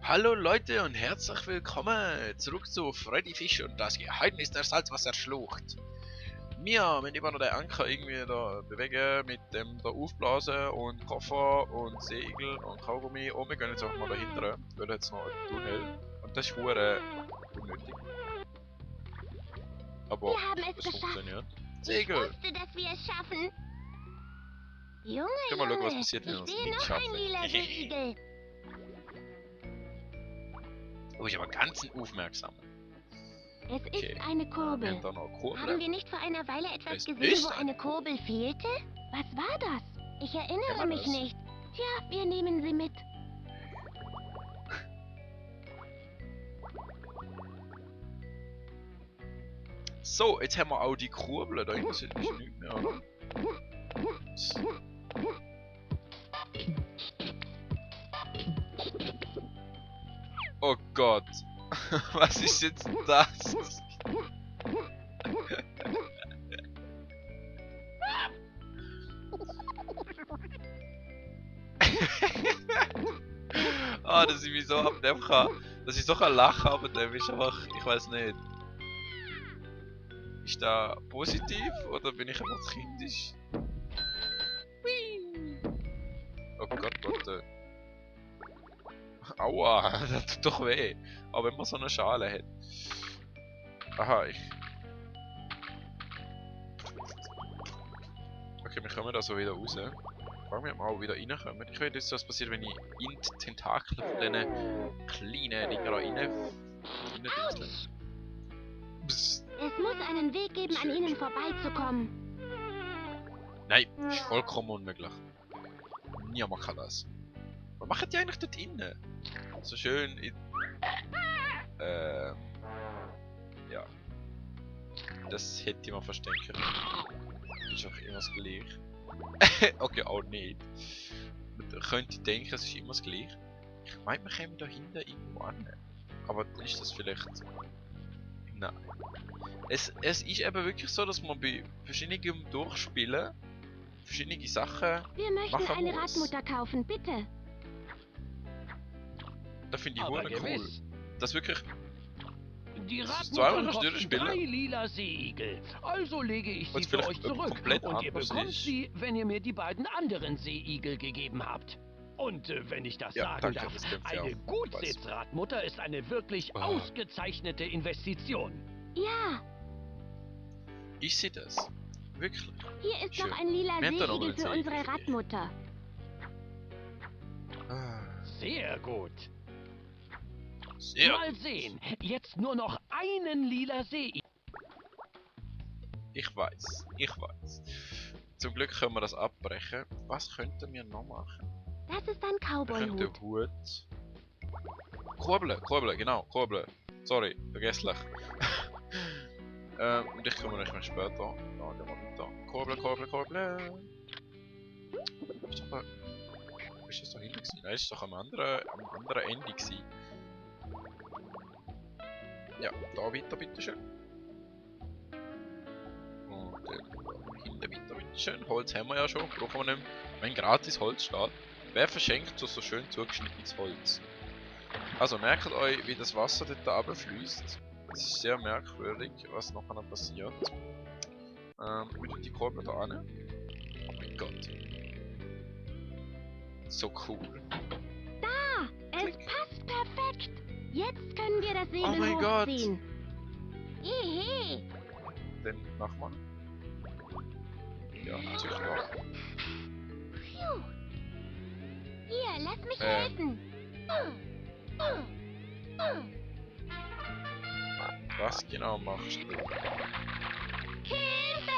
Hallo Leute und herzlich willkommen zurück zu Freddy Fish und das Geheimnis der Salzwasserschlucht. Wir müssen immer noch den Anker irgendwie da bewegen, mit dem da aufblasen und Koffer und Segel und Kaugummi. Und wir gehen jetzt einfach mal dahinter, weil jetzt noch ein Tunnel und das ist hure unnötig. Aber Wir haben es es geschafft. funktioniert. Ich Segel! wusste, dass wir es schaffen. Junge, Können wir schauen, was Junge, passiert, wenn wir ich es sehe nicht noch schaffen. ein lila Seeigel. Oh, ich aber ganz aufmerksam. Es Okay. ist eine Wir Kurbel. haben da noch Haben Kurbel. wir nicht vor einer Weile etwas Es gesehen, ist wo eine eine Kurbel fehlte? Was war das? Ich erinnere Kann man mich das? nicht. Tja, wir nehmen sie mit. So, jetzt haben wir auch die Kurbel. Da hinten sind nicht mehr, oder? Oh Gott. Was ist jetzt das? Ah, dass ich mich so abnehmen kann. Dass ich so kann lachen, aber der ist einfach, ich weiß nicht. Ist da positiv oder bin ich einfach kindisch? Oh Gott, warte. Aua, das tut doch weh. Aber wenn man so eine Schale hat. Aha, Okay, wir kommen da so wieder raus. Fragen wir mal, ob wir wieder reinkommen. Ich will jetzt, was passiert, wenn ich in die Tentakel von diesen kleinen Dinger da rein dingseln. Psst. Es muss einen Weg geben, an ihnen vorbeizukommen. Nein, ist vollkommen unmöglich. Niemand kann das. Was machen die eigentlich dort innen? So schön in... Ja. Das hätte man verstehen können. Ist auch immer das Gleiche. Okay, auch nicht. Man könnte denken, es ist immer das Gleiche. Ich meine, wir kommen da hinten irgendwo an. Aber dann ist das vielleicht... Nein. Es ist eben wirklich so, dass man bei verschiedenen Durchspielen verschiedene Sachen Wir möchten machen eine muss. Radmutter kaufen, bitte. Da finde ich Aber hure cool. gewiss. Das wirklich... Die ist zweimal Radmuttern das kosten Durchspielen. 3 lila Seeigel. Also lege ich Was sie für vielleicht euch zurück. komplett Und ihr anders bekommt ist. sie, wenn ihr mir die beiden anderen Seeigel gegeben habt. Und wenn ich das Ja, sagen danke, darf, das stimmt ja eine auch. Gutsitzradmutter ist eine wirklich Oh. ausgezeichnete Investition. Ja, Ich sehe das. Wirklich. hier ist Schön. noch ein lila Wir haben da noch Seeigel einen für Seeigel unsere für dich. Radmutter. Sehr gut. Sehr Mal gut. sehen. Jetzt nur noch einen lila Seeigel. Ich weiß. Zum Glück können wir das abbrechen. Was könnten wir noch machen? Das ist ein Wir könnten Cowboyhut. Hut... Kurbeln, genau, Kurbeln. Sorry, vergesslich. Und ich kümmere mich später. Da gehen wir weiter. Kurbeln. Ist doch da... Ist das da hinten gewesen? Nein, ist doch am anderen Ende gewesen. Ja, da weiter, bitteschön. Und dann hinten weiter, bitteschön. Holz haben wir ja schon, brauchen wir nicht mehr. Wenn gratis Holz steht, wer verschenkt so schön zugeschnittenes Holz? Also merkt euch, wie das Wasser dort runterfließt. Das ist sehr merkwürdig, was nachher passiert. Wir tun die Kurbel da an. Oh mein Gott. So cool. Da, es Klick. passt perfekt. Jetzt können wir das Segel Oh mein Gott. hochziehen. Hehe. Dann machen wir. Ja, natürlich noch. Phew. Hier, lass mich Ähm. helfen. Was genau machst du? Hilfe!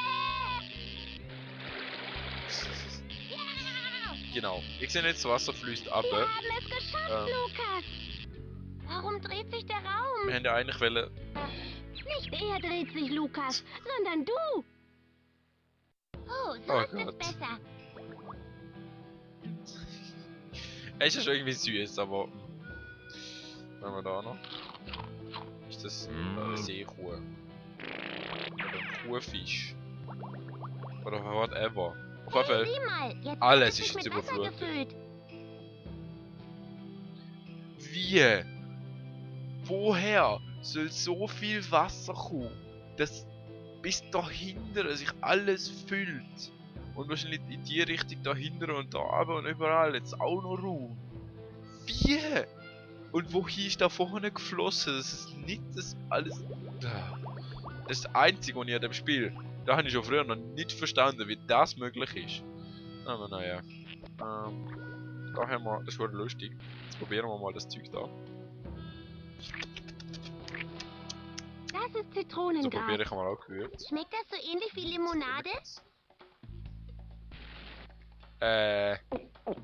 Ja! Genau. Ich sehe jetzt, das Wasser fließt ab. Wir haben es geschafft, Ähm. Lukas. Warum dreht sich der Raum? Wir haben ja eigentlich wollen... Nicht er dreht sich, Lukas, sondern du. Oh, so Oh ist es Gott. besser. Er ist ja schon irgendwie süß, aber... Was haben wir da noch? Ist das eine Seekuh? Oder ein Kuhfisch? Oder whatever. Auf jeden Fall, Sieh mal, jetzt alles ist ist es jetzt mit Wasser überflutet. gefüllt. wie Wie? Woher soll so viel Wasser kommen, dass bis dahinter sich alles füllt? Und wahrscheinlich in die Richtung dahinter und da oben und überall jetzt auch noch Raum. Wie? Und wohin ist da vorne geflossen? Das ist nicht das alles. Das ist das Einzige, was ich an dem Spiel. Da habe ich schon früher noch nicht verstanden, wie das möglich ist. Aber naja. Da haben wir. Das wurde lustig. Jetzt probieren wir mal das Zeug da. Das ist So probiere Zitronengras. ich mal auch gehört. Schmeckt das so ähnlich wie Limonade?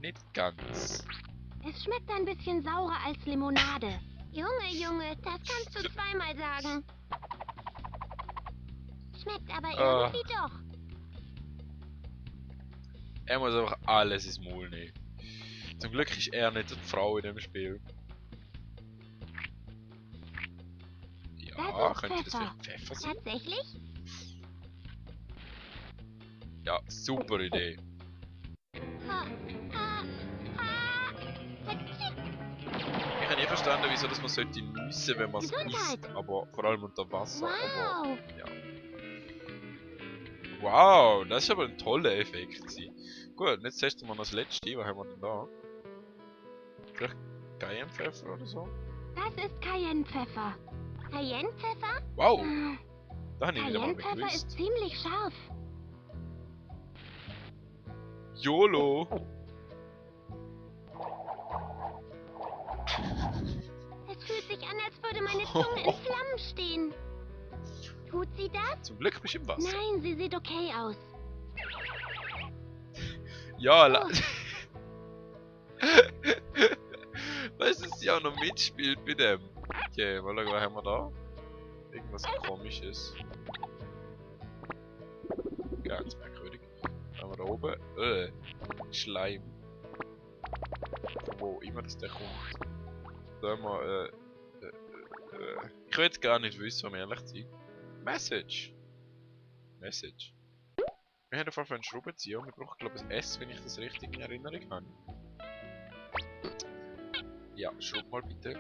Nicht ganz. Es schmeckt ein bisschen saurer als Limonade. Junge, das kannst du zweimal sagen. Schmeckt aber irgendwie doch. Er muss einfach alles ins Maul nehmen. Zum Glück ist er nicht die Frau in dem Spiel. Ja, Das ist könnte das Pfeffer. vielleicht Pfeffer sein? Tatsächlich? Ja, super Idee. Ich habe nie verstanden, wieso dass man sollte nüssen, wenn man es Gesundheit. isst, aber vor allem unter Wasser. Aber, Wow. ja. Wow, das ist aber ein toller Effekt gewesen. Gut, jetzt testen wir noch das letzte. Was haben wir denn da? Vielleicht Cayennepfeffer oder so? Das ist Cayennepfeffer. Cayennepfeffer? Wow, Hm, da habe ich wieder mal Cayennepfeffer ist gewusst. ziemlich scharf. YOLO! Es fühlt sich an, als würde meine Zunge in Flammen stehen. Tut sie das? Zum Glück bist du im Wasser. Nein, sie sieht okay aus. Ja, Oh. weißt du, dass sie auch noch mitspielt bei dem? Okay, mal schauen, was haben wir da? Irgendwas Komisches. Ganz merkwürdig. Was haben wir da oben? Schleim. Von wo immer das der kommt. Da haben wir, ich will jetzt gar nicht wissen, um ehrlich zu sein. Message. Message. Wir haben auf jeden Fall einen Schraubenzieher und wir brauchen, glaube ich, ein S, wenn ich das richtig in Erinnerung habe. Ja, schraub mal bitte.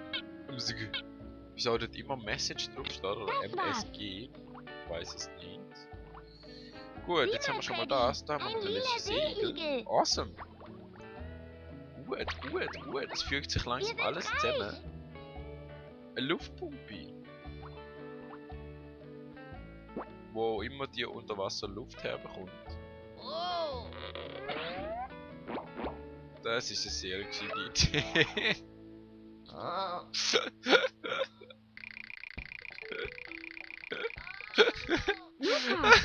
Wieso dort immer Message drauf steht oder Das war's. MSG? Ich weiß es nicht. Gut, jetzt haben wir schon mal das. Da haben wir Ein natürlich lila Segel. Seeigel. Awesome! Gut. Es fügt sich langsam Wir sind alles reich. zusammen. Eine Luftpumpe. Wo immer die Unterwasserluft herbekommt. Oh. Das ist eine sehr gute Idee. Lukas,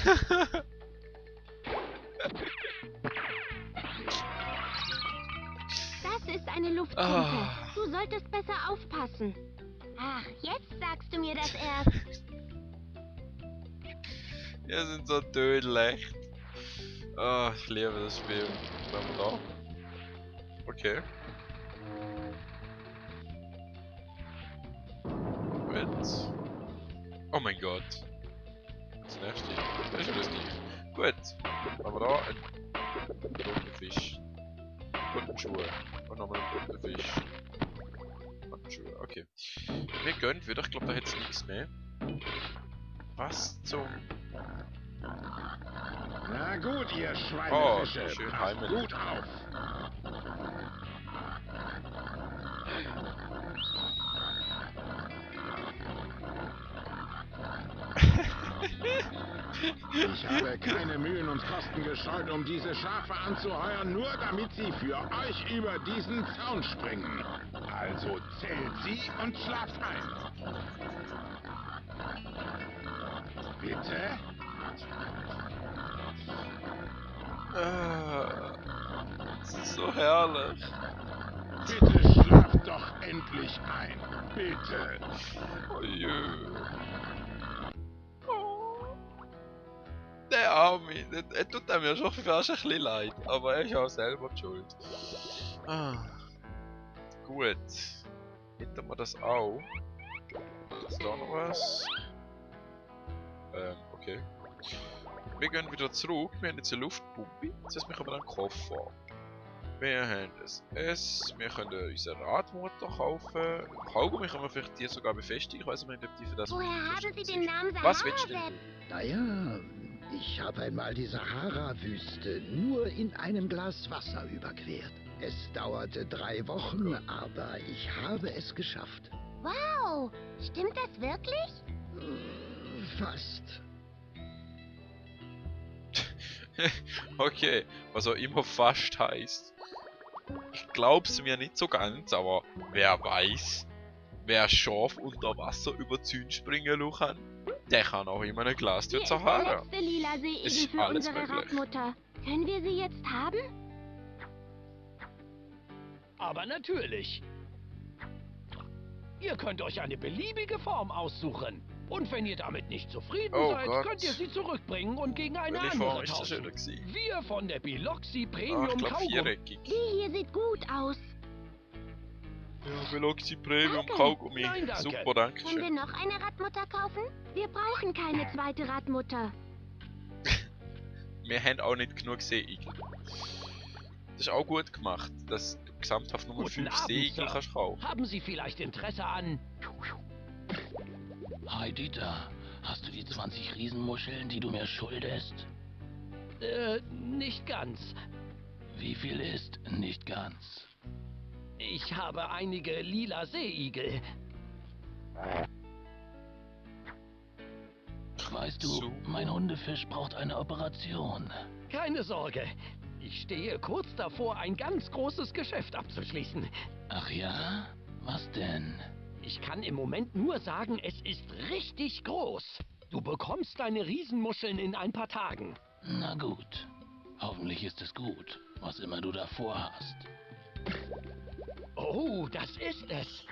das ist eine Luftpumpe. Ah. Du solltest besser aufpassen. Ach, jetzt sagst du mir das erst. Wir sind so tödlich. Ah, ich liebe das Spiel. Was haben wir da? Okay. Gut. Oh mein Gott. Das nächste. Das ist ja das gleiche. Gut. Aber da ein bunter Fisch. Buntenschuhe. Und nochmal ein bunter Fisch. Buntenschuhe, okay. Wir gönnen wieder, ich glaube da hätte es nichts mehr. Was zum... Na gut, ihr Oh, Schweinefische, schön passt heimelig. gut auf. Ich habe keine Mühen und Kosten gescheut, um diese Schafe anzuheuern, nur damit sie für euch über diesen Zaun springen. Also zählt sie und schlaft ein. Bitte? Das ist so herrlich. Bitte schlaft doch endlich ein. Bitte. Oh jö. Oh. Der Arme, er tut einem ja schon fast ein bisschen leid, aber er ist auch selber die schuld. Gut. Hätten wir das auch. Ist da noch was? Okay. Wir gehen wieder zurück, wir haben jetzt eine Luftpumpe, jetzt ist mich aber ein Koffer. Wir haben das S, wir können unseren Radmotor kaufen. Kaugummi können wir vielleicht die sogar befestigen. Ich weiß nicht, ob die für das Woher haben Sie befestigt den sind. Namen Was willst du Sahara? denn? Naja, ich habe einmal die Sahara-Wüste nur in einem Glas Wasser überquert. Es dauerte 3 Wochen, aber ich habe es geschafft. Wow, stimmt das wirklich? Fast. Okay, was auch immer fast heißt. Ich glaub's mir nicht so ganz, aber wer weiß, wer scharf unter Wasser über Zäune springen kann, der kann auch immer ein Glas Hier durch ist der Sahara. letzte lila Seeigel Ist für alles unsere möglich. Radmutter. Können wir sie jetzt haben? Aber natürlich. Ihr könnt euch eine beliebige Form aussuchen. Und wenn ihr damit nicht zufrieden Oh seid, Gott. könnt ihr sie zurückbringen und gegen eine Welche andere Form ist das schon tauschen. gewesen? Wir von der Biloxi Ah, ich Premium glaube Kaugummi. viereckig. Die hier sieht gut aus. Ja, Veloxi Premium Danke. Kaugummi. Nein, danke. Super, danke Können wir schön. noch eine Radmutter kaufen? Wir brauchen keine zweite Radmutter. Wir haben auch nicht genug Seeigel. Das ist auch gut gemacht, dass du gesamthaft nur Guten 5 Abend, Seeigel Sir. kannst kaufen. Haben Sie vielleicht Interesse an... Hi Dieter, hast du die 20 Riesenmuscheln, die du mir schuldest? nicht ganz. Wie viel ist nicht ganz? Ich habe einige lila Seeigel. Weißt du, So. mein Hundefisch braucht eine Operation. Keine Sorge. Ich stehe kurz davor, ein ganz großes Geschäft abzuschließen. Ach ja? Was denn? Ich kann im Moment nur sagen, es ist richtig groß. Du bekommst deine Riesenmuscheln in ein paar Tagen. Na gut. Hoffentlich ist es gut, was immer du davor hast. Oh, das ist es.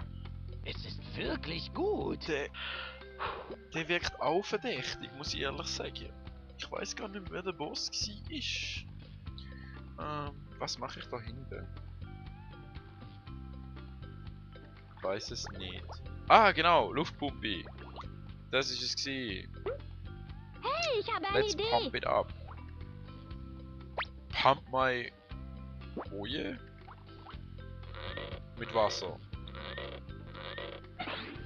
Es ist wirklich gut. Der wirkt auch verdächtig, muss ich ehrlich sagen. Ich weiß gar nicht, wer der Boss war. Was mache ich da hinten? Ich weiß es nicht. Ah, genau, Luftpumpe. Das ist es gewesen. Hey, ich habe eine Let's Idee. pump it up. Pump my Boje mit Wasser.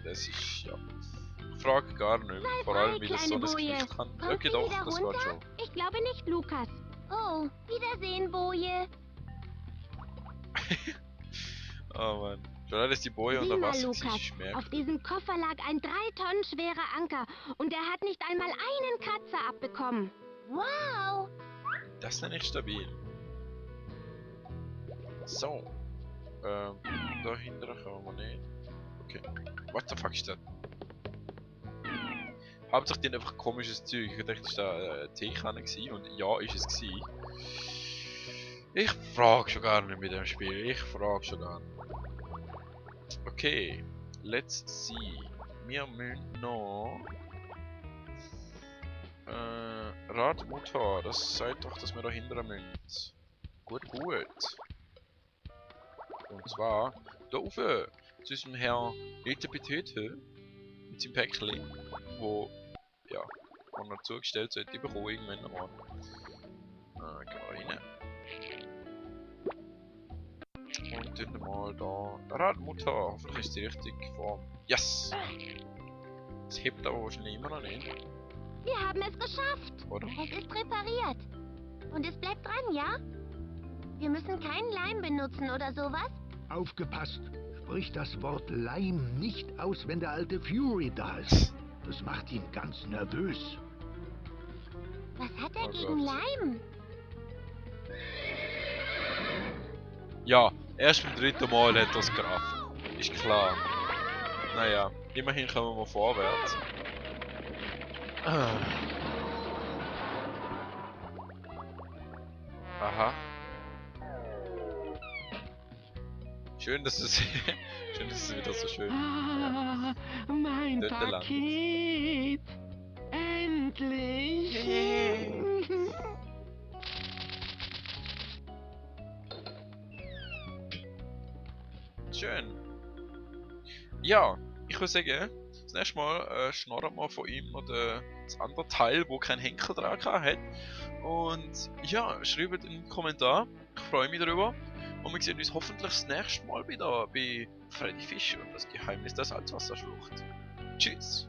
Das ist ja. Ich frage gar nicht. Sei Vor allem frei, wie das so ein kleine Boje. Gewicht kann. Kommt Okay, sie doch, wieder das war runter? schon. Ich glaube nicht, Lukas. Oh, Wiedersehen, Boje. Oh Mann. Schon dass die Boje Sieh unter mal, Wasser Lukas. sich schmerzt. Auf diesem Koffer lag ein 3 Tonnen schwerer Anker und er hat nicht einmal einen Kratzer abbekommen. Wow. Das nenne ich stabil. So. Dahinter können wir nicht. Okay. What the fuck ist das? Hauptsächlich die haben einfach komisches Zeug. Ich dachte, das war eine Teekanne gewesen und ja, ist es gewesen. Ich frage schon gar nicht mit dem Spiel. Ich frage schon gar nicht. Okay. Let's see. Wir müssen noch... Radmutter, das sagt doch, dass wir da hinten müssen. Gut. Und zwar da rauf zu unserem Herrn Etepetete mit seinem Päckchen, wo ja, man noch zugestellt sollte bekommen irgendwann einmal. Gehen wir rein. Und dann mal da Radmutter, hoffentlich ist die richtige Form. Yes! Das hebt aber wahrscheinlich immer noch nicht, Wir haben es geschafft. oder? Es ist repariert. Und es bleibt dran, ja? Wir müssen keinen Leim benutzen oder sowas. Aufgepasst! Sprich das Wort Leim nicht aus, wenn der alte Fury da ist. Das macht ihn ganz nervös. Was hat er Oh gegen Gott. Leim? Ja, erst beim 3. Mal hat er es gerafft. Ist klar. Naja, immerhin kommen wir vorwärts. Aha. Schön, dass es schön, dass es wieder so schön. Ah, mein Dort lang. Paket. Endlich. Schön. Ja, ich würde sagen, das nächste Mal schnorren wir von ihm noch das andere Teil, wo kein Henker dran hat. Und ja, schreibt einen Kommentar. Ich freue mich darüber. Und wir sehen uns hoffentlich das nächste Mal wieder bei Freddy Fisch und das Geheimnis der Salzwasserschlucht. Tschüss!